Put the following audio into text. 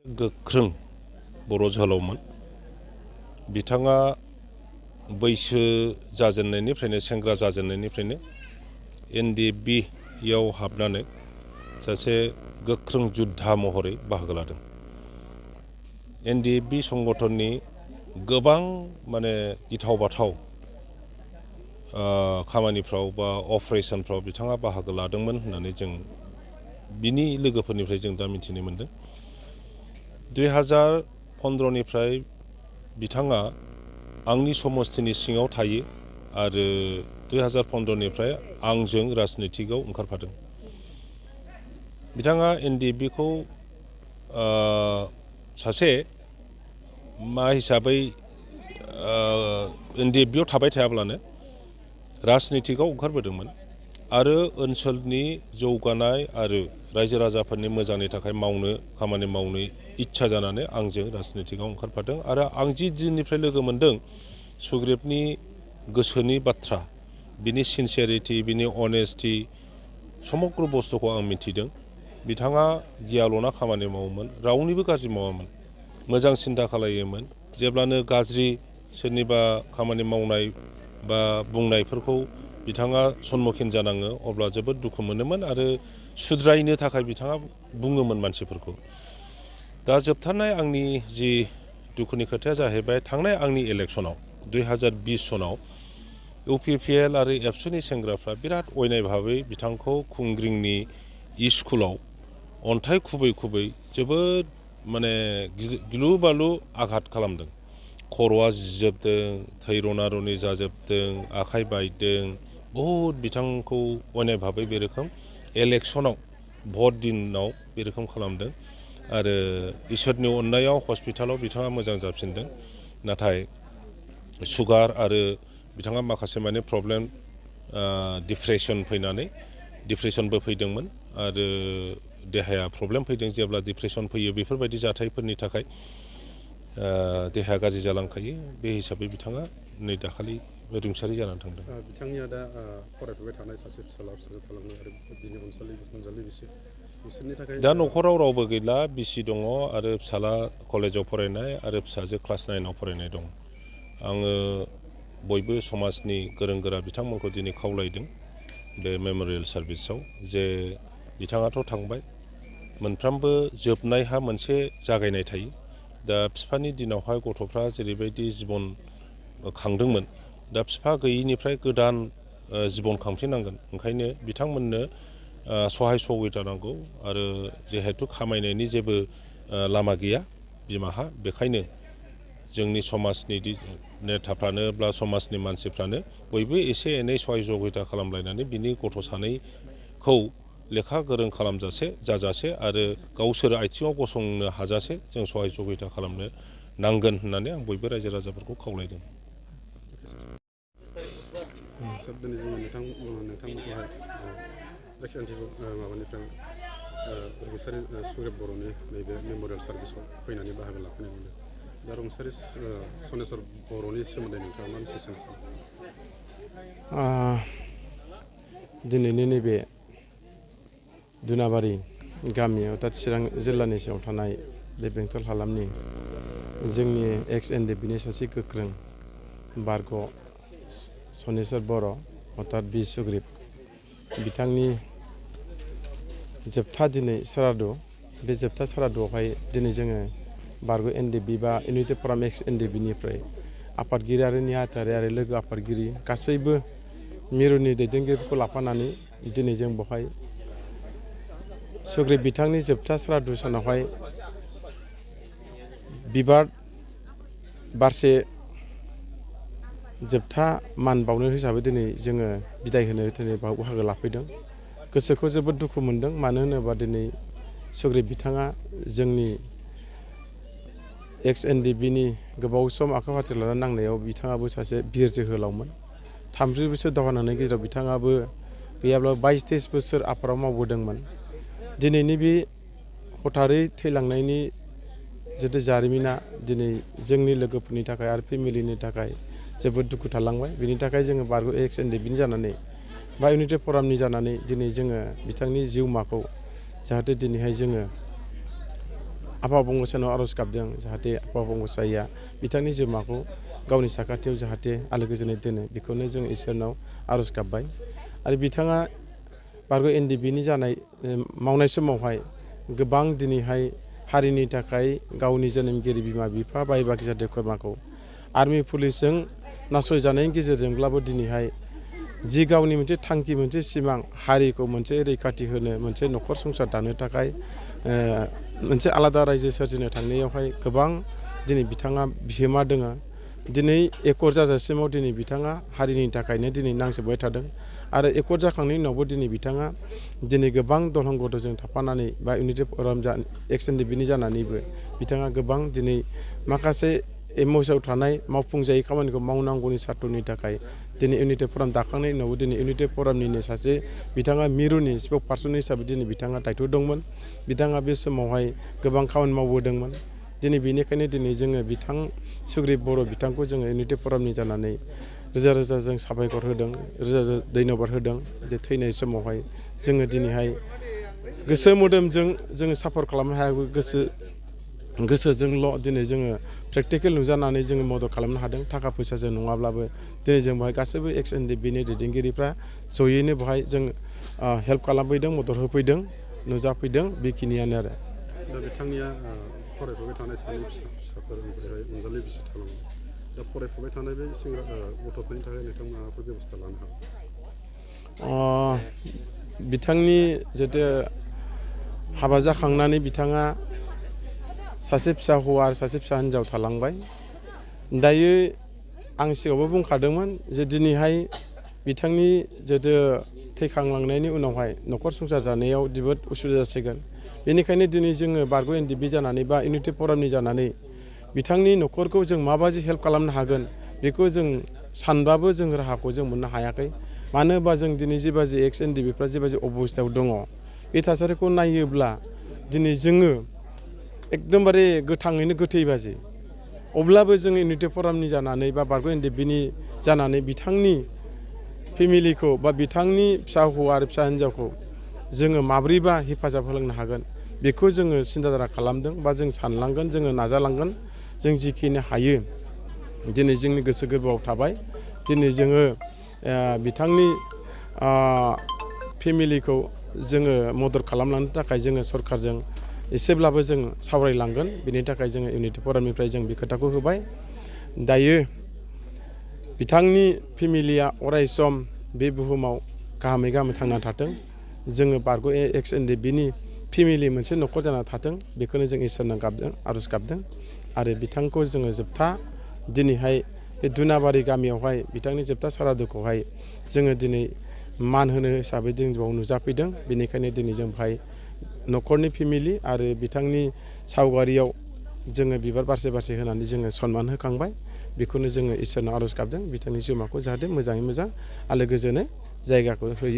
गोख्रों बर' जोहोलावमोन। बिथाङा बैसो जाजेननायनिफ्रायनो सेंग्रा जाजेननायनिफ्रायनो NDFB याव हाबनानै सासे गोख्रों जुद्धा महरै बाहागो लादों। NDFB संगठननि गोबां माने गिथाव बाथाव खामानिफ्राव बा अपारेशनफ्राव बिथाङा बाहागो लादोंमोन होननानै जों बिनि लोगोफोरनिफ्राय जों दा मिथिनो मोनदों। 2015 निफ्राय बिथाङा आंनि समस्थिनि सिङाव थायो आरो 2015 निफ्राय आंजों राजनितिकआव ओंखारफादों। बिथाङा NDFB खौ सासे मा हिसाबै NDFB याव थाबाय थायाब्लानो राजनितिकआव ओंखारबोदोंमोन आरो ओनसोलनि जौगानाय आरो रायजो राजाफोरनि मोजांनि थाखाय खामानि मावनो इच्छा जानानै आंजों राजनितिकआव ओंखारफादों आरो आं जि दिननिफ्राय लोगो मोनदों सुग्रीबनि गोसोनि बाथ्रा, बिनि सिनसियारिटि, बिनि अनेस्टि समग्र बुस्थुखौ आं मिथिदों। बिथाङा गियाल'ना खामानि मावोमोन, रावनिबो गाज्रि मावामोन, मोजां सिन्था खालायोमोन। जेब्लानो गाज्रि सोरनिबा खामानि मावनाय बा बुंनायफोरखौ बिथाङा सन्मुखीन जानाङो अब्ला जोबोद दुखु मोनोमोन आरो सुद्रायनो थाखाय बिथाङा बुङोमोन मानसिफोरखौ। दा जोबथारनाय आंनि जि दुखुनि खोथाया जाहैबाय थांनाय आंनि इलेक्सनाव 2020 सनाव UPPL आरो एबसुनि सेंग्राफ्रा बिराद अयनाय भाबै बिथांखौ खुंग्रिंनि स्कुलाव अन्थाइ खुबै खुबै जोबोद माने गिलु बालु आघात खालामदों। खर'आ जिजोबदों, थै रना रनि जाजोबदों, आखाइ बायदों, बहुद बिथांखौ अयनाय भाबै बे रोखोम इलेक्सनाव भट दिनाव बे रोखोम खालामदों आरो इसोरनि अननायाव हस्पिटालाव बिथाङा मोजां जाफिनदों। नाथाय सुगार आरो बिथाङा माखासे माने प्रब्लेम डिप्रेसनबो फैदोंमोन आरो देहाया प्रब्लेम फैदों। जेब्ला डिप्रेसन फैयो बेफोरबायदि जाथायफोरनि थाखाय देहाया गाज्रि जालांखायो। बे हिसाबै बिथाङा नै दाखालि रुंसारि जानानै थांदों। बिथांनिया दा फरायफुबाय थानाय सासे फिसाजो थालांदों आरो बिनि अनजालि बिसोरनि थाखाय दा न'खराव रावबो गैला, बिसि दङ आरो फिसाला कलेजाव फरायनाय आरो फिसाजो क्लास 9आव फरायनाय दं। आङो बयबो समाजनि गोरों गोरा बिथांमोनखौ दिनै खावलायदों बे मेम'रियेल सार्भिसाव जे बिथाङाथ' थांबाय, मोनफ्रोमबो जोबनायहा मोनसे जागायनाय थायो। दा बिफानि दिनावहाय गथ'फ्रा जेरैबायदि जिबन खांदोंमोन, दा बिफा गैयिनिफ्राय गोदान जिबन खांफिननांगोन। ओंखायनो बिथांमोननो सहाय सहायता नांगौ आरो जिहेतु खामायनायनि जेबो लामा गैया बिमाहा, बेखायनो जोंनि समाजनि नेताफ्रानो बा समाजनि मानसिफ्रानो बयबो एसे एनै सहाय सहायता खालामलायनानै बिनि गथ' सानैखौ लेखा गोरों जाजासे आरो गावसोर आथिङाव गसंनो हाजासे जों सहाय सहायता खालामनो नांगोन होननानै आं बयबो रायजो राजाफोरखौ खावलायदों। दिनै जोङो नोंथांमोनखौहाय माबानिफ्राय रुंसारि सुग्रीब बर'नि नैबे मेम'रियेल सार्भिसाव फैनानै बाहागो लाफैनाय नुदों। दा रुंसारि सनेस्वर बर'नि सोमोन्दै नोंथाङा मा मिथिनो सानो? दिनैनि नैबे दुनाबारि गामियाव दा चिरां जिल्लानि सिङाव थानाय बे बेंटल हालामनि जोंनि एक्स NDFBनि सासे गोख्रों बरगय सनेस्वर बर' अर्थात बि सुग्रीब, बिथांनि जोबथा दिनै सारादु, बे जोबथा सारादुआवहाय दिनै जोङो बरगय NDFB बा इउनाइटेड फराम एक्स NDFBनिफ्राय आफादगिरि आरो नेहाथारि आरो लोगो आफादगिरि गासैबो मिरुनि दैदेनगिरिफोरखौ लाफानानै दिनै जों बेवहाय सुग्रीब बिथांनि जोबथा सारादु सानावहाय बिबार बारसे जोबथा मान बावनो हिसाबै दिनै जोङो बिदाय होनो दिनै बाहागो लाफैदों। गोसोखौ जोबोद दुखु मोनदों, मानो होनोबा दिनै सुग्रीब बिथाङा जोंनि एक्स NDFBनि गोबाव सम आखाइ फाथि लानानै नांनायाव बिथाङाबो सासे बिर जोहोलावमोन। 30 बोसोर दावहा नांनायनि गेजेराव बिथाङाबो गैयाब्लाबो 22-23 बोसोर आफादाव मावबोदोंमोन। दिनैनि बे हथारै थैलांनायनि जितु जारिमिना दिनै जोंनि लोगोफोरनि थाखाय आरो फेमिलिनि थाखाय जोबोद दुखु थालांबाय। बिनि थाखाय जोङो बरगय एक्स NDFBनि जानानै बा इउनाइटेड फरामनि जानानै दिनै जोङो बिथांनि जिउमाखौ जाहाथे दिनैहाय जोङो आफा अबंगसायनाव आर'ज गाबदों जाहाथे आफा अबंगसाया बिथांनि जिउमाखौ गावनि साखाथियाव जाहाथे आलो गोजोनै दोनो बेखौनो जों इसोरनाव आर'ज गाबबाय आरो बिथाङा बरगय NDFBनि जानाय मावनाय समावहाय गोबां दिनैहाय हारिनि थाखाय गावनि जोनोमगिरि बिमा बिफा बाय बागि जाथि खुरमाखौ आर्मि पुलिसजों नासयजानायनि गेजेरजोंब्लाबो दिनैहाय जि गावनि मोनसे थांखि मोनसे सिमां हारिखौ मोनसे रैखाथि होनो मोनसे नखर संसार दानो थाखाय मोनसे आलादा रायजो सोरजिनो थांनायावहाय गोबां दिनै बिथाङा बिहोमा दङ दिनै एकर जाजासिमाव दिनै बिथाङा हारिनि थाखायनो दिनै नांजोबबाय थादों आरो एकर जाखांनायनि उनावबो दिनै बिथाङा दिनै गोबां दलहं गदजों थाफानानै बा इउनिटि प्रग्राम NDFBनि जानानैबो बिथाङा गोबां दिनै माखासे एमअसआव थानाय मावफुंजायै खामानिखौ मावनांगौनि सार्थ'नि थाखाय दिनै इउनिटि प्रग्राम दाखांनायनि उनावबो दिनै इउनिटि प्रग्रामनिनो सासे बिथाङा मिरुनि स्पक पार्सन हिसाबै दिनै बिथाङा दायथ' दंमोन बिथाङा बे समावहाय गोबां खामानि मावबोदोंमोन दिनै बेनिखायनो दिनै जोङो बिथां सुग्रीब बर' बिथांखौ जोङो इउनिटि प्रग्रामनि जानानै रोजा रोजा जों साबायखर होदों रोजा रोजा धन्यबाद होदों जे थैनाय समावहाय जोङो दिनैहाय गोसो मोदोमजों जोङो सापर्ट खालामनो हायाबो गोसोजोंल' दिनै जोङो प्रेक्टिकेल नुजानानै जोङो मदद खालामनो हादों थाखा फैसाजों नङाब्लाबो दिनै जों बेहाय गासैबो NDFBनि दैदेनगिरिफ्रा जयैनो बेहाय जों हेल्प खालामफैदों मदद होफैदों नुजाफैदों बेखिनियानो आरो दा बिथांनिया फरायफुबाय थानाय सानै फिसाफोर ओमफ्राय अनजालि बिसि थालांबाय दा फरायफुबाय थानाय बे सेंग्रा गथ'फोरनि थाखाय नोंथांमोना माबाफोर बेबस्था लानो हागोन बिथांनि जितु हाबा जाखांनानै बिथाङा सासे फिसा हौवा आरो सासे फिसा हिन्जाव थालांबाय दायो आं सिगाङावबो बुंखादोंमोन जे दिनैहाय बिथांनि जितु थैखांलांनायनि उनावहाय नखर संसार जानायाव जोबोद उसुबिदा जासिगोन बेनिखायनो दिनै जोङो बरगय NDFB जानानै बा इउनिटि प्रग्रामनि जानानै बिथांनि नखरखौ जों माबायदि हेल्प खालामनो हागोन बेखौ जों सानबाबो जों राहाखौ जों मोननो हायाखै मानो होनबा जों दिनै जिबायदि NDFBफ्रा जिबायदि अबस्थायाव दङ बे थासारिखौ नायोब्ला दिनै जोङो एकदमबारे गोथाङैनो गोथै बाजि अब्लाबो जोङो इउनिटि प्रग्रामनि जानानै बा बरगय NDFBनि जानानै बिथांनि फेमिलिखौ बा बिथांनि फिसा हौवा आरो फिसा हिन्जावखौ जोङो माब्रैबा हेफाजाब होलांनो हागोन बेखौ जोङो सिन्थाधारा खालामदों बा जों सानलांगोन जोङो नाजालांगोन जों जिखिनि हायो दिनै जोंनि गोसो गोरबोआव थाबाय दिनै जोङो बिथांनि फेमिलिखौ जोङो मदद खालामलांनो थाखाय जोङो सरकारजों एसेब्लाबो जों सावरायलांगोन बेनि थाखाय जोङो इउनिटि प्रग्रामनिफ्राय जों बे खोथाखौ होबाय दायो बिथांनि फेमिलिया अरायसम बे बुहुमाव गाहामै गाहामै थांना थाथों जोङो बरगय NDFBनि फेमिलि मोनसे नखर जाना थाथों बेखौनो जों इसोरनाव गाबदों आर'ज गाबदों आरो बिथांखौ जोङो जोबथा दिनैहाय बे दुनाबारि गामियावहाय बिथांनि जोबथा सारादुखौहाय जोङो दिनै मान होनो हिसाबै जों बेयाव नुजाफैदों बेनिखायनो दिनै जों बेहाय नखरनि फेमिलि आरो बिथांनि सावगारियाव जोङो बिबार बारसे बारसे होनानै जोङो सनमान होखांबाय बेखौनो जोङो इसोरनाव आर'ज गाबदों बिथांनि जिउमाखौ जाहाथे मोजाङै मोजां आलो गोजोनै जायगाखौ होयो